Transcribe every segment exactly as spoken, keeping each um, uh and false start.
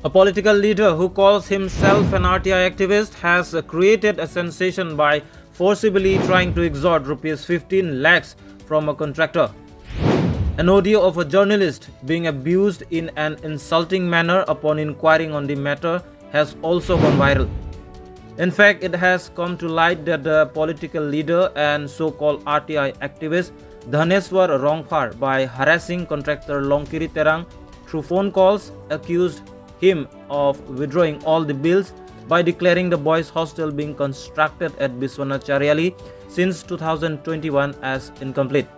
A political leader who calls himself an R T I activist has created a sensation by forcibly trying to extort rupees fifteen lakhs from a contractor. An audio of a journalist being abused in an insulting manner upon inquiring on the matter has also gone viral. In fact, it has come to light that the political leader and so-called R T I activist Dhaneswar Rongphar, by harassing contractor Longkiri Terang through phone calls, accused him of withdrawing all the bills by declaring the boys' hostel being constructed at Biswanath Chariali since two thousand twenty-one as incomplete.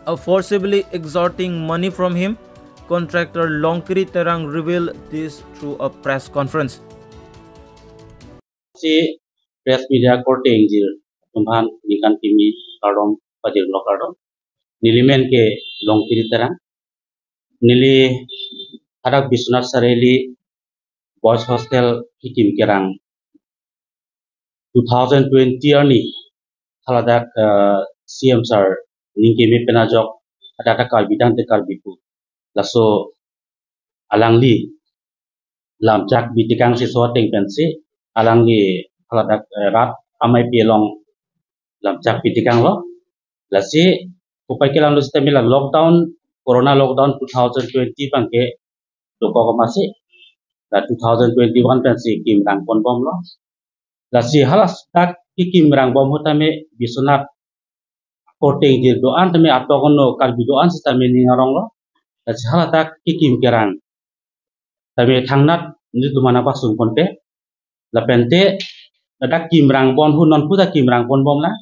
A forcibly extorting money from him, contractor Longkiri Terang revealed this through a press conference. Si press media korte ingjir atum aphan ningkan kimi kardom, pajirlo kardom. Neli men ke Longkiri Terang. Neli hadak Biswanath Chariali boys' hostel kekim kerang two thousand twenty arni haladak, eh, C M sir ning keme pen ajok hadak Karbi tangte Karbi pu, laso alangli lamchak bitikang si so ateng pensi alangli haladak, eh, rat amei pi along lamchak bitikanglo. Lasi kopai kelang lo sitame la lockdown, corona lockdown two thousand twenty abangke dokok amatsi, la two thousand twenty-one pensi kim rang ponbomlo. Lasi haladak kekim rang bom ahut tame Biswanath korte ingjir do-an tame atok ono Karbi do-an sitame ning aronglo. Lasi haladak kekim kerang tame thangnat nelitum aphan nangpasung ponte. Lapente ladak kim rang bon ahut non puta kim rang ponbomlang.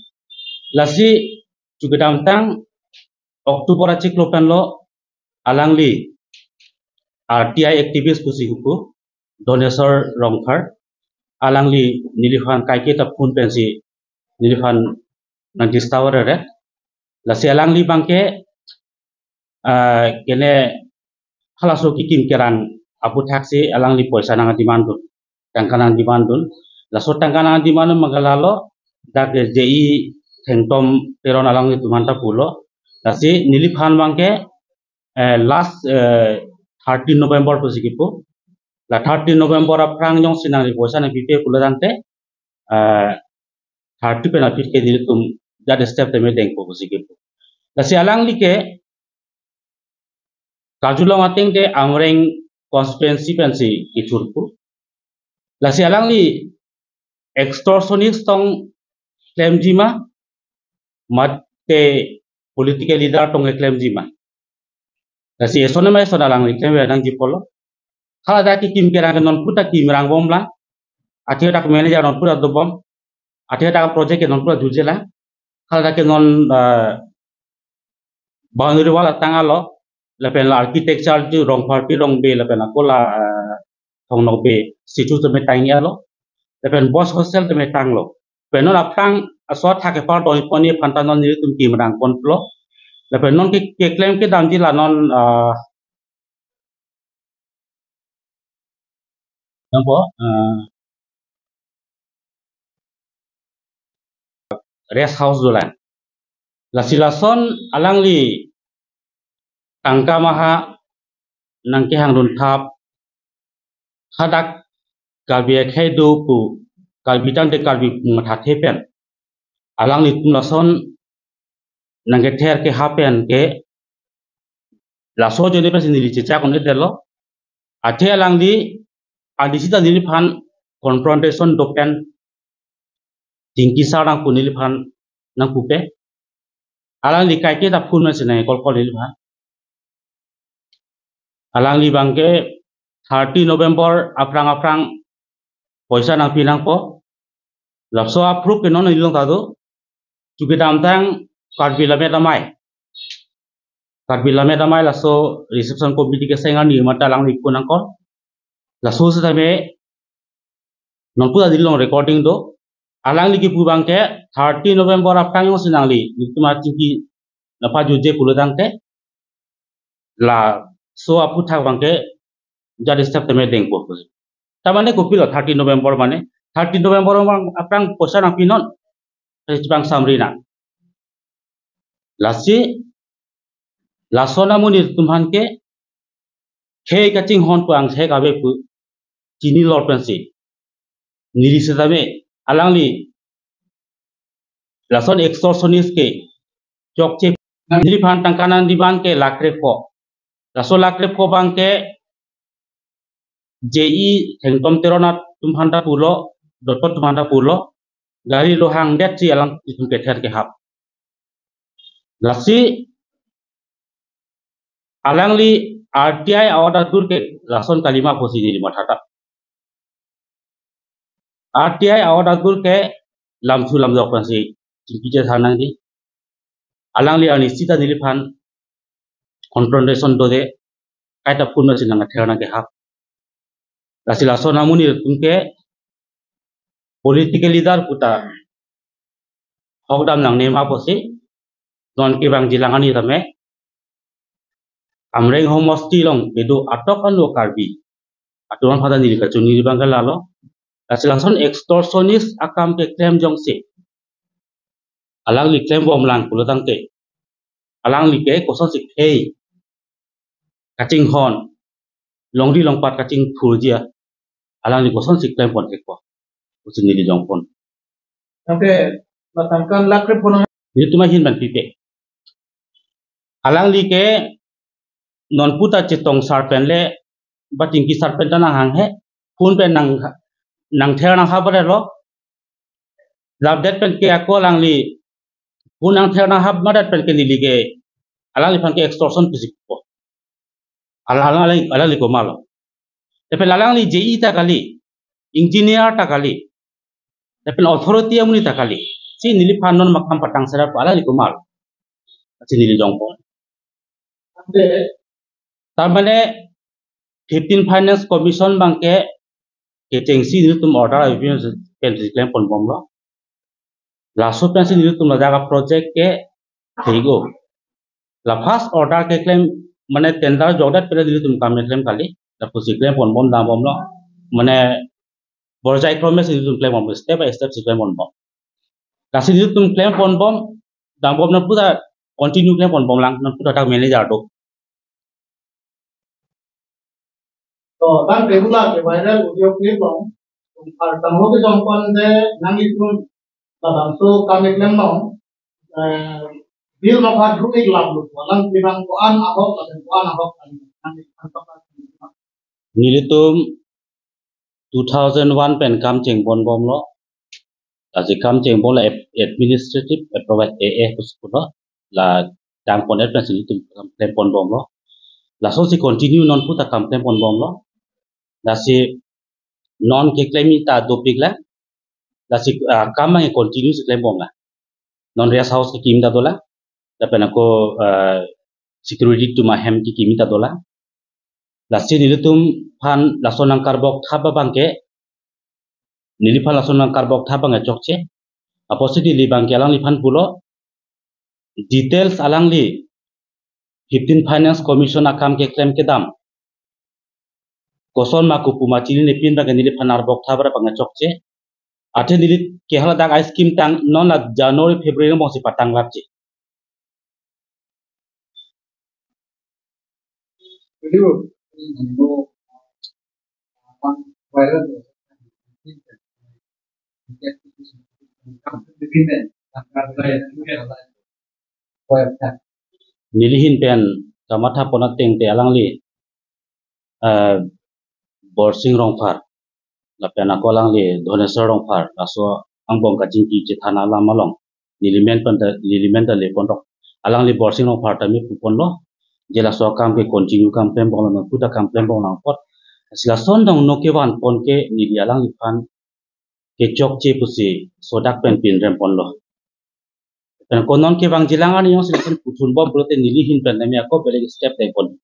Lasi chu kedamtang October achiklo penlo alangli R T I activist pusi huku Dhaneswar Rongphar, alangli neliphan kaike ta phone pensi neliphan nang disturb ere. Lasi alangli abangke, ah, kene halaso kekim kerang aphuthaksi alangli poisa nang demand dun, tangka nang demand dun. Laso tangka nang demand dun abangke lalo dak J E Thengtom Teron alanglitum aphan ta pulo. Lasi neliphan abangke, eh, last, eh, thirteen November pusi kipu. La thirteen November aphrang jongsi nangli poisa nangpipe pulo tangte, eh, thirty pen aphi ke nelitum jat step tame dengpo pusi kipu. Lasi alangli ke karjulong ateng te Amreng constituency pensi kechur pu. Lasi alangli extortionist tong klemji ma, mate political leader tong klemji ma. Lasi eson ma eson alangli klem ve nangji pulo. Haladak kekim kerang ke non puta kim rang bomlang. Athe dak manager non puta dobom. Athe dak project ke non puta jujela. Haladak ke non, eh, boundary wall atang alo, lapen la architecture tu Rongpharpi Rongbe, lapen ako la, eh, Thongnokbe situ tame tang alo, lapen boys' hostel tame tanglo. Pen non aphrang aso athak kepar doi pon aphan ta non nelitum kim rang ponlo. Lapen non ke, keklem kedamji la non, ah, nangpo, ah, rest house dolang. Lasi lason alangli tangka maha nangkehang dun thap, hadak Karbi akhei do pu, Karbi tangte Karbi pu mathathe pen alanglitum lason nangkether ke hapen ke laso ajoine pensi neli chechak un-edetlo. Athe alangli adisi ta neliphan confrontation do pen chingki sar nangpu neliphan nangpupe. Alangli kaike ta phone pensi nang call call neliphan. Alangli abangke thirty November aphrang aphrang poisa nangpi nangpo. Laso a-proof ke non neli along ta do. Chu kedamtang Karbi Lammet Amei, Karbi Lammet Amei laso reception committee keseng arni mata alangli phone nang call. Laso sitame non puta neli along recording do. Alangli kipu abangke thirty November aphrang jongsi nangli nelitum achingki nangpajuje pulo tangte, laso aphuthak abangke jat step tame dengpo. Ta mane kopilo thirty November mane? Thirty November abang aphrang poisa nangpinon, eh, chepangsamri nang. Lasi lason amonit atum aphan ke khei kachinghon pu angse kave pu chini lor pensi neli setame alangli lason extortionist ke chokche, neliphan tangka nang demand ke lakh krepho. Laso lakh krepho abang ke J E Thengtom Teron atum aphan ta pulo, Dr. atum aphan ta pulo, gari do hangdetsi alanglitum kether kehap. Lasi alangli R T I a-order atur ke lason kalima pusi neli mathatha. R T I a-order atur ke lamthu lamjok pensi chingki chethan nangji. Alangli arnisi ta neliphan confrontation dode, kaita phun pensi nangther nangkehap. Lasi lason amonit atum ke political leader puta hokdam nangne ma pusi non kevangjilang arni tame Amreng homosti along kedo atok anu Karbi atum aphan ta neli kachongni abang ke lalo. Lasi lason extortionist akam keklem jongsi alangli klembomlang pulo tangte, alangli ke kosonsi khei kachinghon, longri longpat kachingthurji a, alangli kosonsi klempon thekpo pusi neli jongpon. Oke, batangkan lakh krepho nang. Nelitum ahin pen pipe. Alangli ke non puta chetong sar pen le, ba chingki sar pen ta nanghang he, phun pen nang, nangther nanghap lo. Lapdet pen ke ako alangli phun nangther nanghap madat pen ke neli ke alangliphan ke extortion pusi pupo. Alang, alang, alangli komatlo? Lapen alangli J E ta kali, engineer ta kali, lapen authority amonit ta kali. Si neliphan non makam patang sera alangli komatlo? Si neli jongpon. Ante, ta mane fifteen Finance Commission abang ke kechengsi nelitum order avi pensi klemponbomlo. Laso pensi nelitum ladak a-project ke thego. La first order keklem, mane tender jokdet pen nelitum kam keklem kali. Lapusi klemponbom dambomlo. Mane borjai kromes nelitum klembom, step by step si klembom. Lasi nelitum klemponbom dambom, non puta continue klemponbomlang, non puta dak manager do. To, tangte pu la ke viral audio clip along, ar tanglo kejongpon de nanglitum labangso kam keklem along, eh, bill mokha dru ik lap lu, alang kevang ko-an ahok, lapen ko-an ahok, nanglitum. Nelitum two thousand one pen kam chengponbomlo. Lasi kam chengbomlo ap-, administrative approval A A pusi pulo. La dam pon-et pensi nelitum kam klemponbomlo. Lasonsi continue non puta kam klemponbomlo. Lasi non keklem ta dopiklang. Lasi, ah, kam abang continue si klembomlang. Non rest house kekim ta dolang. Lapen ako, ah, security atum ahem kekim ta dolang. Lasi nelitum aphan lason nangkarbok thap abang ke, neliphan lason nangkarbok thap abang ke chokche. Apotsi neli abang ke alangliphan pulo, details alangli fifteen Finance Commission akam keklem kedam koson ma kopu ma chinine pin abang ke neliphan nangkarbok thap abang ke chokche. Athe neli ke haladak a-scheme tang non la January February angbongsi patang lapji. Neli ahin pen kamathapon ateng te alangli, eh, Borsing Rongphar lapen ako alangli Dhoneswar Rongphar, laso angbong kachingki chethan alam along neli amen pen ta, neli amen ta leponrok. Alangli Borsing Rongphar ta me puponlo. Je laso akam ke continue kam klembomlo, non puta kam klembomlang apot. Si lason dong no kevanpon ke neli alangliphan kechokche pusi sodak pen pinremponlo. Pen ko non kevangjilang arni jongsi lason puthunbom pulote neli ahin pen nami ako belek step tengpon.